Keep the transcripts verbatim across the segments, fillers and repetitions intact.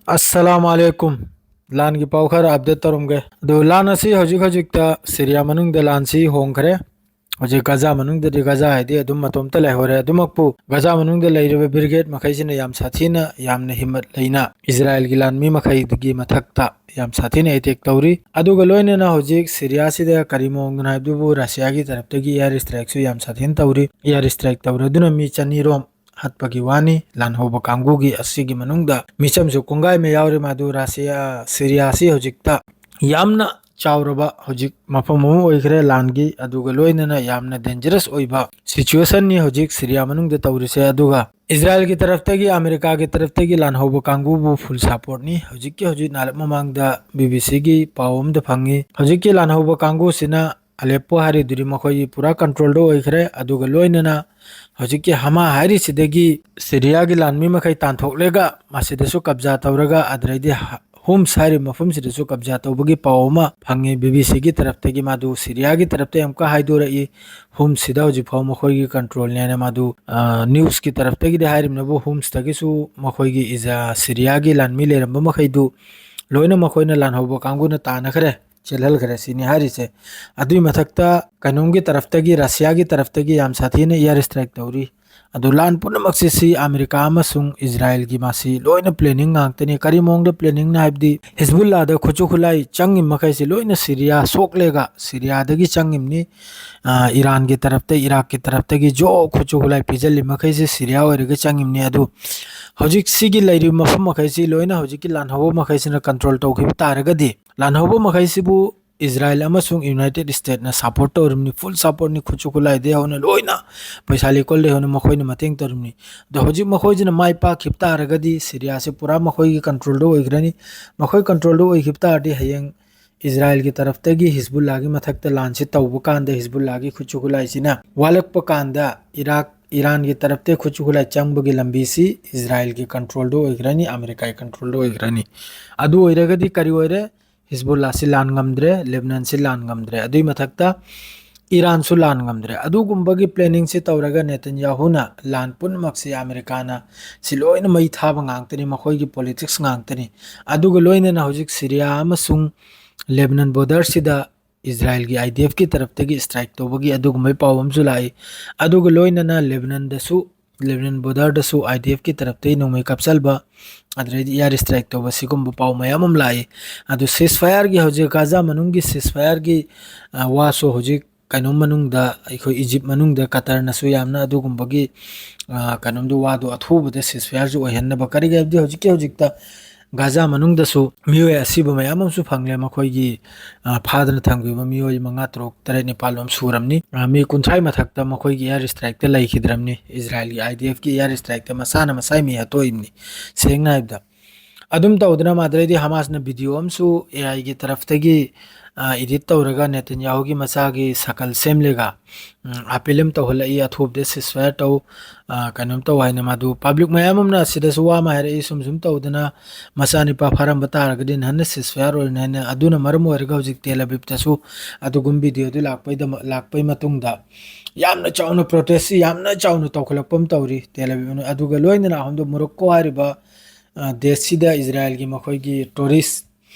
ꯑꯁꯂꯥꯃꯨ ꯑꯂꯩꯀꯨꯝ꯫ ꯂꯥꯟꯒꯤ ꯄꯥꯎ ꯈꯔ ꯑꯞꯗꯦꯠ ꯇꯧꯔꯝꯒꯦ꯫ ꯑꯗꯨ ꯂꯥꯟ ꯑꯁꯤ ꯍꯧꯖꯤꯛ ꯍꯧꯖꯤꯛꯇ ꯁꯤꯔꯤꯌꯥ ꯃꯅꯨꯡꯗ ꯂꯥꯟꯁꯤ ꯍꯣꯡꯈ꯭ꯔꯦ꯫ ꯍꯧꯖꯤꯛ ꯒꯖꯥ ꯃꯅꯨꯡꯗꯗꯤ ꯒꯖꯥ ꯍꯥꯏꯗꯤ ꯑꯗꯨꯝ ꯃꯇꯣꯝꯇ ꯂꯩꯍꯧꯔꯦ꯫ ꯑꯗꯨꯃꯛꯄꯨ ꯒꯖꯥ ꯃꯅꯨꯡꯗ ꯂꯩꯔꯤꯕ ꯕ꯭ꯔꯤꯒꯦꯗ ꯃꯈꯩꯁꯤꯅ ꯌꯥꯝ ꯁꯥꯊꯤꯅ, ꯌꯥꯝꯅ ꯍꯤꯝꯃꯠ ꯂꯩꯅ ꯏꯖꯔꯥꯏꯜꯒꯤ ꯂꯥꯟꯃꯤ ꯃꯈꯩꯗꯨꯒꯤ ꯃꯊꯛꯇ ꯌꯥꯝ ꯁꯥꯊꯤꯅ ꯑꯦꯇꯦꯛ ꯇꯧꯔꯤ꯫ ꯑꯗꯨꯒ ꯂꯣꯏꯅꯅ ꯍꯧꯖꯤꯛ ꯁꯤꯔꯤꯌꯥꯁꯤꯗ ꯀꯔꯤ ꯃꯑꯣꯡꯗꯅꯣ ꯍꯥꯏꯕꯗꯨꯕꯨ ꯔꯁꯤꯌꯥꯒꯤ ꯇꯔꯞꯇꯒꯤ ꯑꯦꯌꯔ ꯏꯁꯇ꯭ꯔꯥꯏꯛꯁꯨ ꯌꯥꯝ ꯁꯥꯊꯤꯅ ꯇꯧꯔꯤ꯫ ꯑꯦꯌꯔ ꯏꯁꯇ꯭ꯔꯥꯏꯛ ꯇꯧꯔꯗꯨꯅ ꯃꯤ ꯆꯅꯤꯔꯣꯝ ꯍꯥꯠꯄꯒꯤ ꯋꯥꯅꯤ꯫ ꯂꯥꯟꯍꯧꯕ ꯀꯥꯡꯕꯨꯒꯤ ꯑꯁꯤꯒꯤ ꯃꯅꯨꯡꯗ ꯃꯤꯆꯝꯁꯨ ꯀꯣꯡꯒꯥꯏ ꯑꯃ ꯌꯥꯎꯔꯤ꯫ ꯃꯗꯨ ꯔꯁꯤꯌꯥ, ꯁꯤꯔꯤꯌꯥꯁꯤ ꯍꯧꯖꯤꯛꯇ ꯌꯥꯝꯅ ꯆꯥꯎꯔꯕ ꯍꯧꯖꯤꯛ ꯃꯐꯝ ꯑꯃ ꯑꯣꯏꯈ꯭ꯔꯦ ꯂꯥꯟꯒꯤ, ꯑꯗꯨꯒ ꯂꯣꯏꯅꯅ ꯌꯥꯝꯅ ꯗꯦꯟꯖꯔꯁ ꯑꯣꯏꯕ ꯁꯤꯆꯨꯋꯦꯁꯟꯅꯤ ꯍꯧꯖꯤꯛ ꯁꯤꯔꯤꯌꯥ ꯃꯅꯨꯡꯗ ꯇꯧꯔꯤꯁꯦ꯫ ꯑꯗꯨꯒ ꯏꯖꯔꯥꯏꯜꯒꯤ ꯇꯔꯞꯇꯒꯤ, ꯑꯃꯦꯔꯤꯀꯥꯒꯤ ꯇꯔꯞꯇꯒꯤ ꯂꯥꯟꯍꯧꯕ ꯀꯥꯡꯕꯨꯕꯨ ꯐꯨꯜ ꯁꯄꯣꯔꯠꯅꯤ꯫ ꯍꯧꯖꯤꯛꯀꯤ ꯍꯧꯖꯤꯛ ꯅꯥꯔꯞ ꯃꯃꯥꯡꯗ ꯕꯤ ꯕꯤ ꯁꯤꯒꯤ ꯄꯥꯎ ꯑꯃꯗ ꯐꯪꯉꯤ꯫ ꯍꯧꯖꯤꯛꯀꯤ ꯂꯥꯟꯍꯧꯕ ꯀꯥꯡꯕꯨꯁꯤꯅ ꯑꯂꯦꯞꯄꯣ ꯍꯥꯏꯔꯤꯗꯨꯗꯤ ꯃꯈꯣꯏꯒꯤ ꯄꯨꯔꯥ ꯀꯟꯇ꯭ꯔꯣꯜꯗ ꯑꯣꯏꯈ꯭ꯔꯦ꯫ ꯑꯗꯨꯒ ꯂꯣꯏꯅꯅ ꯍꯧꯖꯤꯛꯀꯤ ꯍꯃꯥ ꯍꯥꯏꯔꯤꯁꯤꯗꯒꯤ ꯁꯤꯔꯤꯌꯥꯒꯤ ꯂꯥꯟꯃꯤ ꯃꯈꯩ ꯇꯥꯟꯊꯣꯛꯂꯒ ꯃꯁꯤꯗꯁꯨ ꯀꯕꯖꯥ ꯇꯧꯔꯒ, ꯑꯗꯨꯗꯩꯗꯤ ꯍ-, ꯍꯨꯝꯁ ꯍꯥꯏꯔꯤꯕ ꯃꯐꯝꯁꯤꯗꯁꯨ ꯀꯕꯖꯥ ꯇꯧꯕꯒꯤ ꯄꯥꯎ ꯑꯃ ꯐꯪꯉꯤ꯫ ꯕꯤ ꯕꯤ ꯁꯤꯒꯤ ꯇꯔꯞꯇꯒꯤ ꯃꯥꯗꯨ ꯁꯤꯔꯤꯌꯥꯒꯤ ꯇꯔꯞꯇ ꯑꯃꯨꯛꯀ ꯍꯥꯏꯗꯣꯔꯛꯏ, ꯍꯨꯝꯁꯁꯤꯗ ꯍꯧꯖꯤꯛ ꯐꯥꯎ ꯃꯈꯣꯏꯒꯤ ꯀꯟꯇ꯭ꯔꯣꯜꯅꯦꯅ ꯃꯥꯗꯨ, ꯑ, ꯅ꯭ꯌꯨꯁꯀꯤ ꯇꯔꯞꯇꯒꯤꯗꯤ ꯍꯥꯏꯔꯤꯕꯅꯕꯨ ꯍꯨꯝꯁꯇꯒꯤꯁꯨ ꯃꯈꯣꯏꯒꯤ ꯏꯖ-, ꯁꯤꯔꯤꯌꯥꯒꯤ ꯂꯥꯟꯃꯤ ꯂꯩꯔꯝꯕ ꯃꯈꯩꯗꯨ ꯂꯣꯏꯅ ꯃꯈꯣꯏꯅ ꯂꯥꯟꯍꯧꯕ ꯀꯥꯡꯕꯨꯅ ꯇꯥꯟꯅꯈ꯭ꯔꯦ, ꯆꯦꯜꯍꯜꯈ꯭ꯔꯦ ꯁꯤꯅꯤ ꯍꯥꯏꯔꯤꯁꯦ꯫ ꯑꯗꯨꯏ ꯃꯊꯛꯇ ꯀꯩꯅꯣꯝꯒꯤ ꯇꯔꯞꯇꯒꯤ, ꯔꯁꯤꯌꯥꯒꯤ ꯇꯔꯞꯇꯒꯤ ꯌꯥꯝ ꯁꯥꯊꯤꯅ ꯑꯦꯌꯔ ꯏꯁꯇ꯭ꯔꯥꯏꯛ ꯇꯧꯔꯤ꯫ ꯑꯗꯨ ꯂꯥꯟ ꯄꯨꯝꯅꯃꯛꯁꯤ ꯁꯤ ꯑꯃꯦꯔꯤꯀꯥ ꯑꯃꯁꯨꯡ ꯏꯖꯔꯥꯏꯜꯒꯤ ꯃꯥꯁꯤ ꯂꯣꯏꯅ ꯄ꯭ꯂꯦꯅꯤꯡ ꯉꯥꯛꯇꯅꯤ꯫ ꯀꯔꯤ ꯃꯑꯣꯡꯗ ꯄ꯭ꯂꯦꯅꯤꯡꯅ ꯍꯥꯏꯕꯗꯤ ꯍꯤꯖꯕꯨꯜꯂꯥꯗ ꯈꯨꯠꯁꯨ ꯈꯨꯠꯂꯥꯏ ꯆꯪꯉꯤ ꯃꯈꯩꯁꯤ ꯂꯣꯏꯅ ꯁꯤꯔꯤꯌꯥ ꯁꯣꯛꯂꯒ ꯁꯤꯔꯤꯌꯥꯗꯒꯤ ꯆꯪꯉꯤꯕꯅꯤ꯫ ꯑ, ꯏꯔꯥꯟꯒꯤ ꯇꯔꯞꯇ, ꯏꯔꯥꯛꯀꯤ ꯇꯔꯞꯇꯒꯤ ꯖꯣ ꯈꯨꯠꯁꯨ ꯈꯨꯠꯂꯥꯏ ꯄꯤꯖꯜꯂꯤ ꯃꯈꯩꯁꯤ ꯁꯤꯔꯤꯌꯥ ꯑꯣꯏꯔꯒ ꯆꯪꯉꯤꯕꯅꯤ꯫ ꯑꯗꯨ ꯍꯧꯖꯤꯛ ꯁꯤꯒꯤ ꯂꯩꯔꯤꯕ ꯃꯐꯝ ꯃꯈꯩꯁꯤ ꯂꯣꯏꯅ ꯍꯧꯖꯤꯛꯀꯤ ꯂꯥꯟꯍꯧꯕ ꯃꯈꯩꯁꯤꯅ ꯀꯟꯇ꯭ꯔꯣꯜ ꯇꯧꯈꯤꯕ ꯇꯥꯔꯒꯗꯤ, ꯂꯥꯟꯍꯧꯕ ꯃꯈꯩꯁꯤꯕꯨ ꯏꯖꯔꯥꯏꯜ ꯑꯃꯁꯨꯡ ꯌꯨꯅꯥꯏꯇꯦꯠ ꯏꯁꯇꯦꯠꯅ ꯁꯄꯣꯔꯠ ꯇꯧꯔꯤꯕꯅꯤ, ꯐꯨꯜ ꯁꯄꯣꯔꯠꯅꯤ, ꯈꯨꯠꯁꯨ ꯈꯨꯠꯂꯥꯏꯗꯒꯤ ꯍꯧꯅ ꯂꯣꯏꯅ, ꯄꯩꯁꯥ ꯂꯩꯀꯣꯜꯗꯒꯤ ꯍꯧꯅ ꯃꯈꯣꯏꯅ ꯃꯇꯦꯡ ꯇꯧꯔꯤꯕꯅꯤ꯫ ꯑꯗꯣ ꯍꯧꯖꯤꯛ ꯃꯈꯣꯏꯁꯤꯅ ꯃꯥꯏ ꯄꯥꯛꯈꯤꯕ ꯇꯥꯔꯒꯗꯤ ꯁꯤꯔꯤꯌꯥꯁꯤ ꯄꯨꯔꯥ ꯃꯈꯣꯏꯒꯤ ꯀꯟꯇ꯭ꯔꯣꯜꯗ ꯑꯣꯏꯈ꯭ꯔꯅꯤ꯫ ꯃꯈꯣꯏ ꯀꯟꯇ꯭ꯔꯣꯜꯗ ꯑꯣꯏꯈꯤꯕ ꯇꯥꯔꯗꯤ ꯍꯌꯦꯡ ꯏꯖꯔꯥꯏꯜꯒꯤ ꯇꯔꯞꯇꯒꯤ ꯍꯤꯖꯕꯨꯜꯂꯥꯒꯤ ꯃꯊꯛꯇ ꯂꯥꯟꯁꯤ ꯇꯧꯕ ꯀꯥꯟꯗ ꯍꯤꯖꯕꯨꯜꯂꯥꯒꯤ ꯈꯨꯠꯁꯨ ꯈꯨꯠꯂꯥꯏꯁꯤꯅ ꯋꯥꯠꯂꯛꯄ ꯀꯥꯟꯗ ꯏꯔꯥꯛ, ꯏꯔꯥꯟꯒꯤ ꯇꯔꯞꯇ ꯈꯨꯠꯁꯨ ꯈꯨꯠꯂꯥꯏ ꯆꯪꯕꯒꯤ ꯂꯝꯕꯤꯁꯤ ꯏꯖꯔꯥꯏꯜꯒꯤ ꯀꯟꯇ꯭ꯔꯣꯜꯗ ꯑꯣꯏꯈ꯭ꯔꯅꯤ, ꯑꯃꯦꯔꯤꯀꯥꯒꯤ ꯀꯟꯇ꯭ꯔꯣꯜꯗ ꯑꯣꯏꯈ꯭ꯔꯅꯤ꯫ ꯑꯗꯨ ꯑꯣꯏꯔꯒꯗꯤ ꯀꯔꯤ ꯑꯣꯏꯔꯦ? ꯍꯤꯖꯕꯨꯜꯂꯥꯁꯤ ꯂꯥꯟ ꯉꯝꯗ꯭ꯔꯦ, ꯂꯦꯕꯅꯟꯁꯤ ꯂꯥꯟ ꯉꯝꯗ꯭ꯔꯦ꯫ ꯑꯗꯨꯏ ꯃꯊꯛꯇ ꯏꯔꯥꯟꯁꯨ ꯂꯥꯟ ꯉꯝꯗ꯭ꯔꯦ꯫ ꯑꯗꯨꯒꯨꯝꯕꯒꯤ planningꯁꯦ ꯇꯧꯔꯒ ꯅꯦꯇꯟꯌꯥꯍꯨꯅ ꯂꯥꯟ ꯄꯨꯝꯅꯃꯛꯁꯦ ꯑꯃꯦꯔꯤꯀꯥꯅ ꯁꯤ ꯂꯣꯏꯅ ꯃꯩ ꯊꯥꯕ ꯉꯥꯛꯇꯅꯤ, ꯃꯈꯣꯏꯒꯤ politics ꯉꯥꯛꯇꯅꯤ꯫ ꯑꯗꯨꯒ ꯂꯣꯏꯅꯅ ꯍꯧꯖꯤꯛ ꯁꯤꯔꯤꯌꯥ ꯑꯃꯁꯨꯡ ꯂꯦꯕꯅꯟ borderꯁꯤꯗ ꯏꯖꯔꯥꯏꯜꯒꯤ IDFꯀꯤ ꯇꯔꯞꯇꯒꯤ strike ꯇꯧꯕꯒꯤ ꯑꯗꯨꯒꯨꯝꯕꯒꯤ ꯄꯥꯎ ꯑꯃꯁꯨ ꯂꯥꯛꯏ꯫ ꯑꯗꯨꯒ ꯂꯣꯏꯅꯅ ꯂꯦꯕꯅꯟꯗꯁꯨ, ꯂꯦꯕꯅꯟ borderꯗꯁꯨ IDFꯀꯤ ꯇꯔꯞꯇꯒꯤ ꯅꯣꯡꯃꯩ ꯀꯥꯞꯆꯜꯕ, ꯑꯗꯨꯗꯩꯗꯤ air strike ꯇꯧꯕ, ꯁꯤꯒꯨꯝꯕ ꯄꯥꯎ ꯃꯌꯥꯝ ꯑꯃ ꯂꯥꯛꯏ꯫ ꯑꯗꯨ ceasefireꯒꯤ, ꯍꯧꯖꯤꯛ ꯒꯥꯖꯥ ꯃꯅꯨꯡꯒꯤ ceasefireꯒꯤ, ꯑ, ꯋꯥꯁꯨ ꯍꯧꯖꯤꯛ ꯀꯩꯅꯣ ꯃꯅꯨꯡꯗ, ꯑꯩꯈꯣꯏ ꯏꯖꯤꯞ ꯃꯅꯨꯡꯗ ꯀꯇꯔꯅꯁꯨ ꯌꯥꯝꯅ ꯑꯗꯨꯒꯨꯝꯕꯒꯤ, ꯑ, ꯀꯩꯅꯣꯝꯗꯣ, ꯋꯥꯗꯣ ꯑꯊꯨꯕꯗ ceasefireꯁꯨ ꯑꯣꯏꯍꯟꯅꯕ, ꯀꯔꯤꯒꯤ ꯍꯥꯏꯕꯗꯤ ꯍꯧꯖꯤꯛꯀꯤ ꯍꯧꯖꯤꯛꯇ ꯒꯥꯖꯥ ꯃꯅꯨꯡꯗꯁꯨ ꯃꯤꯑꯣꯏ ꯑꯁꯤꯕ ꯃꯌꯥꯝ ꯑꯃꯁꯨ ꯐꯪꯂꯦ꯫ ꯃꯈꯣꯏꯒꯤ, ꯑ, ꯐꯥꯗꯅ ꯊꯝꯈꯤꯕ ꯃꯤꯑꯣꯏ ꯃꯉꯥ, ꯇꯔꯨꯛ, ꯇꯔꯦꯠ, ꯅꯤꯄꯥꯜ ꯂꯣꯝ ꯁꯨꯔꯝꯅꯤ꯫ ꯑ, ꯃꯤ ꯀꯨꯟꯊ꯭ꯔꯥ ꯃꯊꯛꯇ ꯃꯈꯣꯏꯒꯤ air strikeꯇ ꯂꯩꯈꯤꯗ꯭ꯔꯕꯅꯤ, ꯏꯖꯔꯥꯏꯜꯒꯤ IDFꯀꯤ air strikeꯇ ꯃꯁꯥꯅ ꯃꯁꯥꯒꯤ ꯃꯤ ꯍꯥꯠꯇꯣꯛꯏꯕꯅꯤ, ꯁꯦꯡꯅ ꯍꯥꯏꯕꯗ꯫ ꯑꯗꯨꯝ ꯇꯧꯗꯅ ꯃꯥꯗ꯭ꯔꯩꯗꯤ ꯍꯃꯥꯁꯅ video ꯑꯃꯁꯨ AIꯒꯤ ꯇꯔꯐꯇꯒꯤ, ꯑ, edit ꯇꯧꯔꯒ ꯅꯦꯇꯟꯌꯥꯍꯨꯒꯤ ꯃꯆꯥꯒꯤ ꯁꯀꯜ ꯁꯦꯝꯂꯒ, ꯎꯝ, appeal ꯑꯃ ꯇꯧꯍꯜꯂꯛꯏ, ꯑꯊꯨꯕꯗ ceasefire ꯇꯧ, ꯑ, ꯀꯩꯅꯣꯝ ꯇꯧ ꯍꯥꯏꯅ꯫ ꯃꯗꯨ public ꯃꯌꯥꯝ ꯑꯃꯅ ꯁꯤꯗꯁꯨ ꯋꯥ ꯑꯃ ꯍꯥꯏꯔꯛꯏ, ꯁꯨꯝ ꯁꯨꯝ ꯇꯧꯗꯅ ꯃꯆꯥꯅꯤꯄꯥ ꯐꯥꯔꯝꯕ ꯇꯥꯔꯒꯗꯤ ꯅꯍꯥꯟꯅ ceasefire ꯑꯣꯏꯔꯅꯤ ꯍꯥꯏꯅ꯫ ꯑꯗꯨꯅ ꯃꯔꯝ ꯑꯣꯏꯔꯒ ꯍꯧꯖꯤꯛ ꯇꯦꯜ ꯑꯕꯤꯕꯇꯁꯨ ꯑꯗꯨꯒꯨꯝꯕ videoꯗꯨ ꯂꯥꯛꯄꯩꯗꯃꯛ, ꯂꯥꯛꯄꯩ ꯃꯇꯨꯡꯗ ꯌꯥꯝꯅ ꯆꯥꯎꯅ protestꯁꯤ ꯌꯥꯝꯅ ꯆꯥꯎꯅ ꯇꯧꯈꯠꯂꯛꯄ ꯑꯃ ꯇꯧꯔꯤ ꯇꯦꯜ ꯑꯕꯤꯕ꯫ ꯑꯗꯨꯒ ꯂꯣꯏꯅꯅ ꯑꯍꯨꯝꯗ ꯃꯣꯔꯣꯛꯀꯣ ꯍꯥꯏꯔꯤꯕ, ꯑ, ꯗꯦꯁꯁꯤꯗ ꯏꯖꯔꯥꯏꯜꯒꯤ ꯃꯈꯣꯏꯒꯤ tourist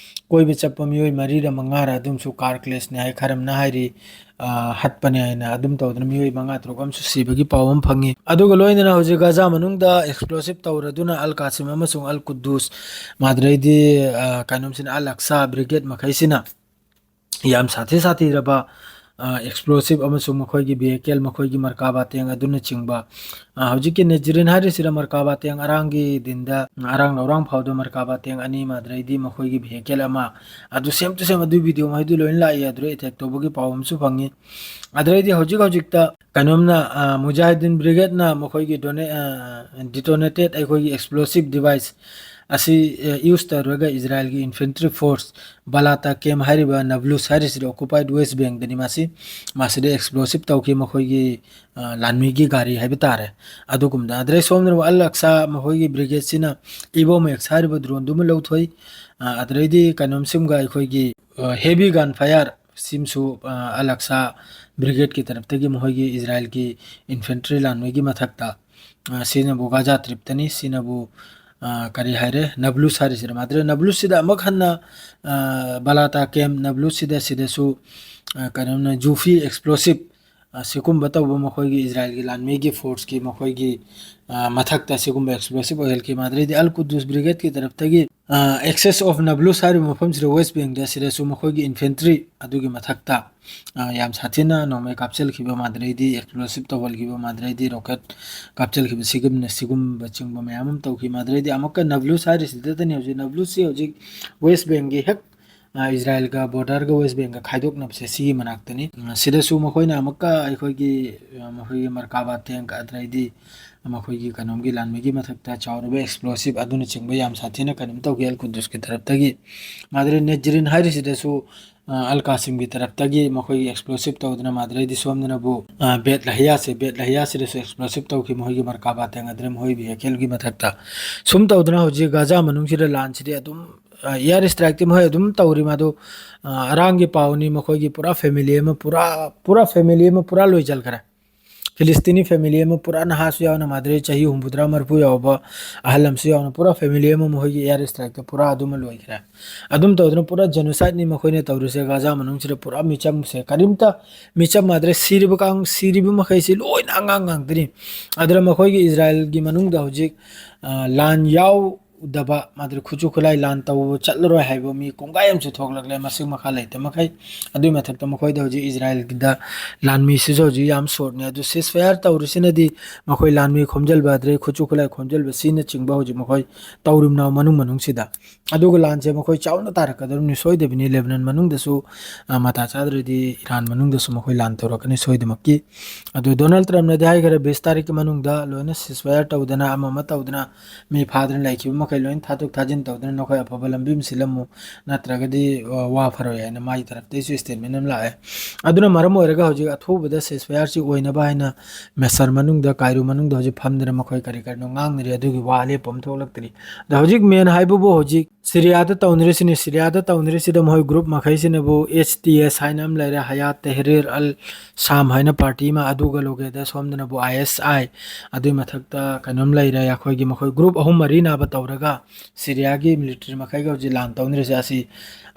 ꯀꯣꯏꯕ ꯆꯠꯄ ꯃꯤꯑꯣꯏ ꯃꯔꯤꯔ ꯃꯉꯥꯔ ꯑꯗꯨꯝꯁꯨ car clashꯅꯤ ꯍꯥꯏ, ꯈꯔ ꯑꯃꯅ ꯍꯥꯏꯔꯤ, ꯑ, ꯍꯠꯄꯅꯦ ꯍꯥꯏꯅ꯫ ꯑꯗꯨꯝ ꯇꯧꯗꯅ ꯃꯤꯑꯣꯏ ꯃꯉꯥ ꯇꯔꯨꯛ ꯑꯃꯁꯨ ꯁꯤꯕꯒꯤ ꯄꯥꯎ ꯑꯃ ꯐꯪꯉꯤ꯫ ꯑꯗꯨꯒ ꯂꯣꯏꯅꯅ ꯍꯧꯖꯤꯛ ꯒꯥꯖꯥ ꯃꯅꯨꯡꯗ explosive ꯇꯧꯔꯗꯨꯅ ꯑꯜ ꯀꯥꯁꯤꯝ ꯑꯃꯁꯨꯡ ꯑꯜ ꯀꯨꯗꯨꯁ, ꯃꯥꯗ꯭ꯔꯩꯗꯤ, ꯑ, ꯀꯩꯅꯣꯝꯁꯤꯅ ꯑꯜ ꯑꯛꯁꯥ brigade ꯃꯈꯩꯁꯤꯅ ꯌꯥꯝ ꯁꯥꯊꯤ ꯁꯥꯊꯤꯔꯕ, ꯑ, explosive ꯑꯃꯁꯨꯡ ꯃꯈꯣꯏꯒꯤ vehicle, ꯃꯈꯣꯏꯒꯤ ꯃꯔꯀꯥꯕꯥ tank ꯑꯗꯨꯅꯆꯤꯡꯕ, ꯑ, ꯍꯧꯖꯤꯛꯀꯤ ꯅꯦꯖꯔꯤꯟ ꯍꯥꯏꯔꯤꯁꯤꯗ ꯃꯔꯀꯥꯕꯥ tank ꯑꯔꯥꯡꯒꯤ ꯗꯤꯟꯗ, ꯑꯔꯥꯡ ꯂꯧꯔꯥꯡ ꯐꯥꯎꯗ ꯃꯔꯀꯥꯕꯥ tank ꯑꯅꯤ, ꯃꯥꯗ꯭ꯔꯩꯗꯤ ꯃꯈꯣꯏꯒꯤ vehicle ꯑꯃ, ꯑꯗꯨ same to same ꯑꯗꯨꯒꯤ video ꯃꯈꯩꯗꯨ ꯂꯣꯏꯅ ꯂꯥꯛꯏ, ꯑꯗꯨꯗ attack ꯇꯧꯕꯒꯤ ꯄꯥꯎ ꯑꯃꯁꯨ ꯐꯪꯉꯤ꯫ ꯑꯗꯨꯗꯩꯗꯤ ꯍꯧꯖꯤꯛ ꯍꯧꯖꯤꯛꯇ ꯀꯩꯅꯣꯝꯅ, ꯑ, ꯃꯨꯖꯥꯍꯤꯗꯤꯟ brigadeꯅ ꯃꯈꯣꯏꯒꯤ done-, ꯑ, detonated ꯑꯩꯈꯣꯏꯒꯤ explosive device ꯑꯁꯤ, ꯑ, use ꯇꯧꯔꯒ ꯏꯖꯔꯥꯏꯜꯒꯤ infantry force ꯕꯂꯥꯇꯥ camp ꯍꯥꯏꯔꯤꯕ ꯅꯕ꯭ꯂꯨꯁ ꯍꯥꯏꯔꯤꯁꯤꯗꯤ occupied West Bankꯗꯅꯤ꯫ ꯃꯁꯤ, ꯃꯁꯤꯗ explosive ꯇꯧꯈꯤ ꯃꯈꯣꯏꯒꯤ, ꯑ, ꯂꯥꯟꯃꯤꯒꯤ ꯒꯥꯔꯤ ꯍꯥꯏꯕ ꯇꯥꯔꯦ꯫ ꯑꯗꯨꯒꯨꯝꯕꯗ ꯑꯗꯨꯗꯩ ꯁꯣꯝꯗꯅ ꯑꯜ ꯑꯛꯁꯥ ꯃꯈꯣꯏꯒꯤ brigadeꯁꯤꯅ ꯏꯕꯣꯝ X ꯍꯥꯏꯔꯤꯕ droneꯗꯨꯃ ꯂꯧꯊꯣꯛꯏ꯫ ꯑ, ꯑꯗꯨꯗꯩꯗꯤ ꯀꯩꯅꯣꯝꯁꯤꯝꯒ ꯑꯩꯈꯣꯏꯒꯤ, ꯑ, heavy gun fire ꯁꯤꯝꯁꯨ, ꯑ, ꯑꯜ ꯑꯛꯁꯥ ꯕ꯭ꯔꯤꯒꯦꯗꯀꯤ ꯇꯔꯞꯇꯒꯤ ꯃꯈꯣꯏꯒꯤ ꯏꯖꯔꯥꯏꯜꯒꯤ ꯏꯟꯐꯦꯟꯇ꯭ꯔꯤ ꯂꯥꯟꯃꯤꯒꯤ ꯃꯊꯛꯇ, ꯑ, ꯁꯤꯅꯕꯨ ꯒꯥꯖꯥ ꯇ꯭ꯔꯤꯞꯇꯅꯤ, ꯁꯤꯅꯕꯨ, ꯑ, ꯀꯔꯤ ꯍꯥꯏꯔꯦ, ꯅꯕ꯭ꯂꯨꯁ ꯍꯥꯏꯔꯤꯁꯤꯗ ꯃꯥꯗ꯭ꯔꯦ, ꯅꯕ꯭ꯂꯨꯁꯁꯤꯗ ꯑꯃꯨꯛ ꯍꯟꯅ, ꯑ, ꯕꯂꯥꯇꯥ ꯀꯦꯝ ꯅꯕ꯭ꯂꯨꯁꯁꯤꯗ, ꯁꯤꯗꯁꯨ, ꯑ, ꯀꯩꯅꯣꯝꯅ ꯖꯨꯐꯤ ꯑꯦꯛꯁꯄ꯭ꯂꯣꯁꯤꯞ, ꯑ, ꯁꯤꯒꯨꯝꯕ ꯇꯧꯕ ꯃꯈꯣꯏꯒꯤ ꯏꯖꯔꯥꯏꯜꯒꯤ ꯂꯥꯟꯃꯤꯒꯤ ꯐꯣꯔꯁꯀꯤ ꯃꯈꯣꯏꯒꯤ, ꯑ, ꯃꯊꯛꯇ ꯁꯤꯒꯨꯝꯕ ꯑꯦꯛꯁꯄ꯭ꯂꯣꯁꯤꯞ ꯑꯣꯏꯍꯜꯈꯤ꯫ ꯃꯥꯗ꯭ꯔꯦꯗꯤ ꯑꯜ ꯀꯨꯗꯨꯁ ꯕ꯭ꯔꯤꯒꯦꯗꯀꯤ ꯇꯔꯞꯇꯒꯤ, ꯑ, ꯑꯦꯛꯁꯦꯁ ꯑꯣꯐ ꯅꯕ꯭ꯂꯨꯁ ꯍꯥꯏꯔꯤꯕ ꯃꯐꯝꯁꯤꯗ ꯋꯦꯁ ꯕꯦꯡꯗ, ꯁꯤꯗꯁꯨ ꯃꯈꯣꯏꯒꯤ ꯏꯟꯐꯦꯟꯇ꯭ꯔꯤ ꯑꯗꯨꯒꯤ ꯃꯊꯛꯇ, ꯑ, ꯌꯥꯝ ꯁꯥꯊꯤꯅ ꯅꯣꯡꯃꯩ ꯀꯥꯞꯆꯤꯜꯈꯤꯕ, ꯃꯥꯗ꯭ꯔꯦꯗꯤ ꯑꯦꯛꯁꯄ꯭ꯂꯣꯁꯤꯞ ꯇꯧꯍꯜꯈꯤꯕ, ꯃꯥꯗ꯭ꯔꯦꯗꯤ ꯔꯣꯀꯦꯠ ꯀꯥꯞꯆꯤꯜꯈꯤꯕ, ꯁꯤꯒꯨꯝꯅ, ꯁꯤꯒꯨꯝꯕ ꯆꯤꯡꯕ ꯃꯌꯥꯝ ꯑꯃ ꯇꯧꯈꯤ꯫ ꯃꯥꯗ꯭ꯔꯦꯗꯤ ꯑꯃꯨꯛꯀ ꯅꯕ꯭ꯂꯨꯁ ꯍꯥꯏꯔꯤꯁꯤꯗꯇꯅꯤ ꯍꯧꯖꯤꯛ, ꯅꯕ꯭ꯂꯨꯁꯁꯤ ꯍꯧꯖꯤꯛ ꯋꯦꯁ ꯕꯦꯡꯒꯤ ꯍꯦꯛ, ꯑ, ꯏꯖꯔꯥꯏꯜꯒ ꯕꯣꯔꯗꯔꯒ ꯋꯦꯁ ꯕꯦꯡꯒ ꯈꯥꯏꯗꯣꯛꯅꯕꯁꯦ ꯁꯤꯒꯤ ꯃꯅꯥꯛꯇꯅꯤ꯫ ꯑ, ꯁꯤꯗꯁꯨ ꯃꯈꯣꯏꯅ ꯑꯃꯨꯛꯀ ꯑꯩꯈꯣꯏꯒꯤ, ꯑ, ꯃꯈꯣꯏꯒꯤ ꯃꯔꯀꯥꯕꯥ ꯇꯦꯡꯛ, ꯑꯗꯩꯗꯤ ꯃꯈꯣꯏꯒꯤ ꯀꯩꯅꯣꯝꯒꯤ ꯂꯥꯟꯃꯤꯒꯤ ꯃꯊꯛꯇ ꯆꯥꯎꯔꯕ ꯑꯦꯛꯁꯄ꯭ꯂꯣꯁꯤꯞ ꯑꯗꯨꯅꯆꯤꯡꯕ ꯌꯥꯝ ꯁꯥꯊꯤꯅ ꯀꯩꯅꯣꯝ ꯇꯧꯈꯤ ꯑꯜ ꯀꯨꯗꯨꯁꯀꯤ ꯇꯔꯞꯇꯒꯤ꯫ ꯃꯥꯗ꯭ꯔꯦ ꯅꯦꯖꯔꯤꯟ ꯍꯥꯏꯔꯤꯁꯤꯗꯁꯨ, ꯑ, ꯑꯜ ꯀꯥꯁꯤꯝꯒꯤ ꯇꯔꯞꯇꯒꯤ ꯃꯈꯣꯏꯒꯤ ꯑꯦꯛꯁꯄ꯭ꯂꯣꯁꯤꯞ ꯇꯧꯗꯅ ꯃꯥꯗ꯭ꯔꯦꯗꯤ ꯁꯣꯝꯗꯅꯕꯨ, ꯑ, ꯕꯦꯠ ꯂꯍꯤꯌꯥꯁꯦ, ꯕꯦꯠ ꯂꯍꯤꯌꯥꯁꯤꯗꯁꯨ ꯑꯦꯛꯁꯄ꯭ꯂꯣꯁꯤꯞ ꯇꯧꯈꯤ ꯃꯈꯣꯏꯒꯤ ꯃꯔꯀꯥꯕꯥ ꯇꯦꯡꯛ, ꯑꯗꯩ ꯃꯈꯣꯏ ꯚꯤꯍꯤꯀꯜꯒꯤ ꯃꯊꯛꯇ꯫ ꯁꯨꯝ ꯇꯧꯗꯅ ꯍꯧꯖꯤꯛ ꯒꯥꯖꯥ ꯃꯅꯨꯡꯁꯤꯗ ꯂꯥꯟꯁꯤꯗꯤ ꯑꯗꯨꯝ, ꯑ, ꯑꯦꯌꯔ ꯏꯁꯇ꯭ꯔꯥꯏꯛꯇꯤ ꯃꯈꯣꯏ ꯑꯗꯨꯝ ꯇꯧꯔꯤ꯫ ꯃꯗꯨ, ꯑ, ꯑꯔꯥꯡꯒꯤ ꯄꯥꯎꯅꯤ꯫ ꯃꯈꯣꯏꯒꯤ ꯄꯨꯔꯥ ꯐꯦꯃꯤꯂꯤ ꯑꯃ, ꯄꯨꯔꯥ, ꯄꯨꯔꯥ ꯐꯦꯃꯤꯂꯤ ꯑꯃ ꯄꯨꯔꯥ ꯂꯣꯏꯁꯤꯟꯈ꯭ꯔꯦ꯫ ꯐꯤꯂꯤꯁꯇꯤꯅꯤ ꯐꯦꯃꯤꯂꯤ ꯑꯃ ꯄꯨꯔꯥ, ꯅꯍꯥꯁꯨ ꯌꯥꯎꯅ, ꯃꯥꯗ꯭ꯔꯦ ꯆꯍꯤ ꯍꯨꯝꯐꯨꯇꯔꯥ ꯃꯔꯤꯐꯨ ꯌꯥꯎꯕ, ꯑꯍꯜ ꯑꯃꯁꯨ ꯌꯥꯎꯅ, ꯄꯨꯔꯥ ꯐꯦꯃꯤꯂꯤ ꯑꯃ ꯃꯈꯣꯏꯒꯤ ꯑꯦꯌꯔ ꯏꯁꯇ꯭ꯔꯥꯏꯛꯇ ꯄꯨꯔꯥ ꯑꯗꯨꯃ ꯂꯣꯏꯈ꯭ꯔꯦ꯫ ꯑꯗꯨꯝ ꯇꯧꯗꯅ ꯄꯨꯔꯥ ꯖꯦꯅꯣꯁꯥꯏꯠꯅꯤ ꯃꯈꯣꯏꯅ ꯇꯧꯔꯤꯁꯦ꯫ ꯒꯥꯖꯥ ꯃꯅꯨꯡꯁꯤꯗ ꯄꯨꯔꯥ ꯃꯤꯆꯝꯁꯦ ꯀꯔꯤꯝꯇ ꯃꯤꯆꯝ ꯃꯥꯗ꯭ꯔꯦ꯫ ꯁꯤꯔꯤꯕ ꯀꯥꯡ-, ꯁꯤꯔꯤꯕ ꯃꯈꯩꯁꯤ ꯂꯣꯏꯅ ꯑꯉꯥꯡ ꯉꯥꯛꯇꯅꯤ꯫ ꯑꯗꯨꯅ ꯃꯈꯣꯏꯒꯤ ꯏꯖꯔꯥꯏꯜꯒꯤ ꯃꯅꯨꯡꯗ ꯍꯧꯖꯤꯛ, ꯑ, ꯂꯥꯟ ꯌꯥꯎꯗꯕ, ꯃꯥꯗ꯭ꯔꯦ ꯈꯨꯠꯁꯨ ꯈꯨꯠꯂꯥꯏ, ꯂꯥꯟ ꯇꯧꯕ ꯆꯠꯂꯔꯣꯏ ꯍꯥꯏꯕ ꯃꯤ ꯀꯣꯡꯒꯥꯏ ꯑꯃꯁꯨ ꯊꯣꯛꯂꯛꯂꯦ, ꯃꯁꯤꯡ ꯃꯈꯥ ꯂꯩꯇ ꯃꯈꯩ꯫ ꯑꯗꯨꯒꯤ ꯃꯊꯛꯇ ꯃꯈꯣꯏꯗ ꯍꯧꯖꯤꯛ ꯏꯖꯔꯥꯏꯜꯒꯤꯗ ꯂꯥꯟꯃꯤꯁꯤꯁꯨ ꯍꯧꯖꯤꯛ ꯌꯥꯝ ꯁꯣꯔꯠꯅꯤ꯫ ꯑꯗꯨ ꯁꯤꯁꯐꯥꯌꯔ ꯇꯧꯔꯤꯁꯤꯅꯗꯤ ꯃꯈꯣꯏ ꯂꯥꯟꯃꯤ ꯈꯣꯝꯖꯤꯟꯕ, ꯑꯗꯩ ꯈꯨꯠꯁꯨ ꯈꯨꯠꯂꯥꯏ ꯈꯣꯝꯖꯤꯟꯕ, ꯁꯤꯅꯆꯤꯡꯕ ꯍꯧꯖꯤꯛ ꯃꯈꯣꯏ ꯇꯧꯔꯤꯕꯅ ꯃꯅꯨꯡ ꯃꯅꯨꯡꯁꯤꯗ꯫ ꯑꯗꯨꯒ ꯂꯥꯟꯁꯦ ꯃꯈꯣꯏ ꯆꯥꯎꯅ ꯇꯥꯔꯛꯀꯗꯧꯔꯤꯕꯅꯤ ꯁꯣꯏꯗꯕꯤꯅꯤ꯫ ꯂꯦꯕꯅꯟ ꯃꯅꯨꯡꯗꯁꯨ, ꯑ, ꯃꯇꯥ ꯆꯥꯗ꯭ꯔꯗꯤ ꯏꯔꯥꯟ ꯃꯅꯨꯡꯗꯁꯨ ꯃꯈꯣꯏ ꯂꯥꯟ ꯇꯧꯔꯛꯀꯅꯤ ꯁꯣꯏꯗꯃꯛꯀꯤ꯫ ꯑꯗꯨ ꯗꯣꯅꯥꯜꯗ ꯇ꯭ꯔꯝꯞꯅꯗꯤ ꯍꯥꯏꯈꯔꯦ, ꯕꯤꯁ ꯇꯥꯔꯤꯛꯀꯤ ꯃꯅꯨꯡꯗ ꯂꯣꯏꯅ ꯁꯤꯁꯐꯥꯌꯔ ꯇꯧꯗꯅ, ꯑꯃ ꯑꯃ ꯇꯧꯗꯅ, ꯃꯤ ꯐꯥꯗꯅ ꯂꯩꯈꯤꯕ ꯃꯈꯩ ꯂꯣꯏꯅ ꯊꯥꯗꯣꯛ ꯊꯥꯖꯤꯟ ꯇꯧꯗꯅ ꯅꯈꯣꯏ ꯑꯐꯕ ꯂꯝꯕꯤ ꯑꯃ ꯁꯤꯜꯂꯝꯃꯨ, ꯅꯠꯇ꯭ꯔꯒꯗꯤ, ꯑ, ꯋꯥ ꯐꯔꯣꯏ ꯍꯥꯏꯅ ꯃꯥꯒꯤ ꯇꯔꯞꯇꯒꯤꯁꯨ ꯁ꯭ꯇꯦꯠꯃꯦꯟ ꯑꯃ ꯂꯥꯛꯑꯦ꯫ ꯑꯗꯨꯅ ꯃꯔꯝ ꯑꯣꯏꯔꯒ ꯍꯧꯖꯤꯛ ꯑꯊꯨꯕꯗ ꯁꯤꯁꯐꯥꯌꯔꯁꯤ ꯑꯣꯏꯅꯕ ꯍꯥꯏꯅ ꯃꯦꯁꯔ ꯃꯅꯨꯡꯗ, ꯀꯥꯏꯔꯣ ꯃꯅꯨꯡꯗ ꯍꯧꯖꯤꯛ ꯐꯝꯗꯅ ꯃꯈꯣꯏ ꯀꯔꯤ ꯀꯔꯤꯅꯣ ꯉꯥꯡꯅꯔꯤ, ꯑꯗꯨꯒꯤ ꯋꯥ ꯑꯂꯦꯞꯄ ꯑꯃ ꯊꯣꯛꯂꯛꯇ꯭ꯔꯤ꯫ ꯑꯗ ꯍꯧꯖꯤꯛ ꯃꯦꯟ ꯍꯥꯏꯕꯕꯨ ꯍꯧꯖꯤꯛ ꯁꯤꯔꯤꯌꯥꯗ ꯇꯧꯅꯔꯤꯁꯤꯅꯤ꯫ ꯁꯤꯔꯤꯌꯥꯗ ꯇꯧꯅꯔꯤꯁꯤꯗ ꯃꯈꯣꯏ ꯒ꯭ꯔꯨꯞ ꯃꯈꯩꯁꯤꯅꯕꯨ ꯑꯦꯆ ꯇꯤ ꯑꯦꯁ ꯍꯥꯏꯅ ꯑꯃ ꯂꯩꯔꯦ, ꯍꯌꯥꯠ ꯇꯦꯍꯔꯤꯔ ꯑꯜ ꯁꯥꯝ ꯍꯥꯏꯅ ꯄꯥꯔꯇꯤ ꯑꯃ, ꯑꯗꯨꯒ ꯂꯣꯒꯦꯗ ꯁꯣꯝꯗꯅꯕꯨ ꯑꯥꯏ ꯑꯦꯁ ꯑꯥꯏ, ꯑꯗꯨꯒꯤ ꯃꯊꯛꯇ ꯀꯩꯅꯣꯝ ꯂꯩꯔꯦ, ꯑꯩꯈꯣꯏꯒꯤ ꯃꯈꯣꯏ ꯒ꯭ꯔꯨꯞ ꯑꯍꯨꯝ ꯃꯔꯤ ꯅꯥꯕ ꯇꯧꯔꯒ ꯁꯤꯔꯤꯌꯥꯒꯤ ꯃꯤꯂꯤꯇꯔꯤ ꯃꯈꯩꯒ ꯍꯧꯖꯤꯛ ꯂꯥꯟ ꯇꯧꯅꯔꯤꯁꯦ꯫ ꯑꯁꯤ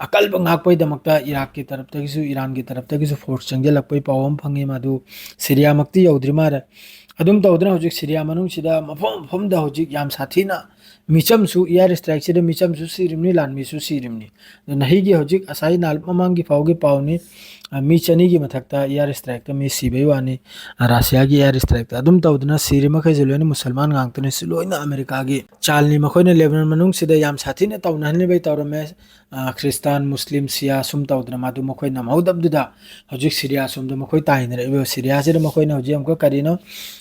ꯑꯀꯜꯕ ꯉꯥꯛꯄꯒꯤꯗꯃꯛꯇ ꯏꯔꯥꯛꯀꯤ ꯇꯔꯞꯇꯒꯤꯁꯨ, ꯏꯔꯥꯟꯒꯤ ꯇꯔꯞꯇꯒꯤꯁꯨ ꯐꯣꯔꯁ ꯆꯪꯁꯤꯜꯂꯛꯄꯒꯤ ꯄꯥꯎ ꯑꯃ ꯐꯪꯉꯤ, ꯃꯗꯨ ꯁꯤꯔꯤꯌꯥꯃꯛꯇꯤ ꯌꯧꯗ꯭ꯔꯤ ꯃꯥꯜꯂꯦ꯫ ꯑꯗꯨꯝ ꯇꯧꯗꯅ ꯍꯧꯖꯤꯛ ꯁꯤꯔꯤꯌꯥ ꯃꯅꯨꯡꯁꯤꯗ ꯃꯐꯝ ꯃꯐꯝꯗ ꯍꯧꯖꯤꯛ ꯌꯥꯝ ꯁꯥꯊꯤꯅ ꯃꯤꯆꯝꯁꯨ, ꯏꯌꯥꯔ ꯏꯁꯇ꯭ꯔꯥꯏꯛꯁꯤꯗ ꯃꯤꯆꯝꯁꯨ ꯁꯤꯔꯤꯕꯅꯤ, ꯂꯥꯟꯃꯤꯁꯨ ꯁꯤꯔꯤꯕꯅꯤ꯫ ꯑꯗꯨ ꯅꯍꯤꯒꯤ ꯍꯧꯖꯤꯛ ꯉꯁꯥꯏ ꯅꯍꯥꯟ ꯃꯃꯥꯡꯒꯤ ꯐꯥꯎꯒꯤ ꯄꯥꯎꯅꯤ, ꯑ, ꯃꯤ ꯆꯅꯤꯒꯤ ꯃꯊꯛꯇ ꯏꯌꯥꯔ ꯏꯁꯇ꯭ꯔꯥꯏꯛꯇ ꯃꯤ ꯁꯤꯕꯒꯤ ꯋꯥꯅꯤ, ꯑ, ꯔꯁꯤꯌꯥꯒꯤ ꯏꯌꯥꯔ ꯏꯁꯇ꯭ꯔꯥꯏꯛꯇ꯫ ꯑꯗꯨꯝ ꯇꯧꯗꯅ ꯁꯤꯔꯤ ꯃꯈꯩꯁꯦ ꯂꯣꯏꯅ ꯃꯨꯁꯜꯃꯥꯟ ꯉꯥꯛꯇꯅꯤ, ꯁꯤ ꯂꯣꯏꯅ ꯑꯃꯦꯔꯤꯀꯥꯒꯤ ꯆꯥꯜꯅꯤ꯫ ꯃꯈꯣꯏꯅ ꯂꯦꯕꯅꯟ ꯃꯅꯨꯡꯁꯤꯗ ꯌꯥꯝ ꯁꯥꯊꯤꯅ ꯇꯧꯅꯍꯟꯅꯤꯡꯕꯩ ꯇꯧꯔꯝꯃꯦ, ꯑ, ꯈ꯭ꯔꯤꯁꯇꯥꯟ, ꯃꯨꯁꯂꯤꯝ, ꯁꯤꯌꯥ ꯁꯨꯝ ꯇꯧꯗꯅ꯫ ꯃꯗꯨ ꯃꯈꯣꯏ ꯅꯝꯍꯧꯗꯕꯗꯨꯗ ꯍꯧꯖꯤꯛ ꯁꯤꯔꯤꯌꯥ ꯁꯣꯝꯗ ꯃꯈꯣꯏ ꯇꯥꯏꯅꯔꯛꯏꯕ꯫ ꯁꯤꯔꯤꯌꯥꯁꯤꯗ ꯃꯈꯣꯏꯅ ꯍꯧꯖꯤꯛ ꯑꯃꯨꯛꯀ ꯀꯔꯤꯅꯣ,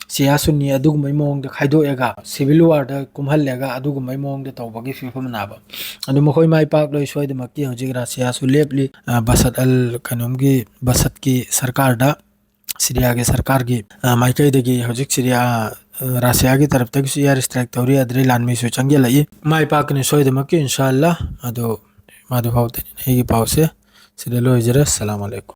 ꯁꯤꯌꯥ ꯁꯨꯟꯅꯤ ꯑꯗꯨꯒꯨꯝꯕꯒꯤ ꯃꯑꯣꯡꯗ ꯈꯥꯏꯗꯣꯛꯑꯒ ꯁꯤꯚꯤꯜ ꯋꯥꯔꯗ ꯀꯨꯝꯍꯜꯂꯒ ꯑꯗꯨꯒꯨꯝꯕꯒꯤ ꯃꯑꯣꯡꯗ ꯇꯧꯕꯒꯤ ꯐꯤꯕꯝ ꯅꯥꯕ꯫ ꯑꯗꯨ ꯃꯈꯣꯏ ꯃꯥꯏ ꯄꯥꯛꯂꯣꯏ ꯁꯣꯏꯗꯃꯛꯀꯤ꯫ ꯍꯧꯖꯤꯛ ꯔꯁꯤꯌꯥꯁꯨ ꯂꯦꯞꯂꯤ, ꯑ, ꯕꯁꯠ ꯑꯜ ꯀꯩꯅꯣꯝꯒꯤ, ꯕꯁꯠꯀꯤ ꯁꯔꯀꯥꯔꯗ, ꯁꯤꯔꯤꯌꯥꯒꯤ ꯁꯔꯀꯥꯔꯒꯤ, ꯑ, ꯃꯥꯏꯀꯩꯗꯒꯤ ꯍꯧꯖꯤꯛ ꯁꯤꯔꯤꯌꯥ, ꯑ, ꯔꯁꯤꯌꯥꯒꯤ ꯇꯔꯞꯇꯒꯤꯁꯨ ꯏꯌꯥꯔ ꯏꯁꯇ꯭ꯔꯥꯏꯛ ꯇꯧꯔꯤ, ꯑꯗꯨꯗꯩ ꯂꯥꯟꯃꯤꯁꯨ ꯆꯪꯁꯤꯜꯂꯛꯏ꯫ ꯃꯥꯏ ꯄꯥꯛꯀꯅꯤ ꯁꯣꯏꯗꯃꯛꯀꯤ, ꯏꯟꯁꯥ ꯑꯜꯂꯥ꯫ ꯑꯗꯨ ꯃꯗꯨ ꯐꯥꯎꯗꯅꯤ ꯑꯩꯒꯤ ꯄꯥꯎꯁꯦ ꯁꯤꯗ ꯂꯣꯏꯖꯔꯦ꯫ ꯑꯁꯂꯥꯃꯨ ꯑꯂꯩꯀꯨꯝ꯫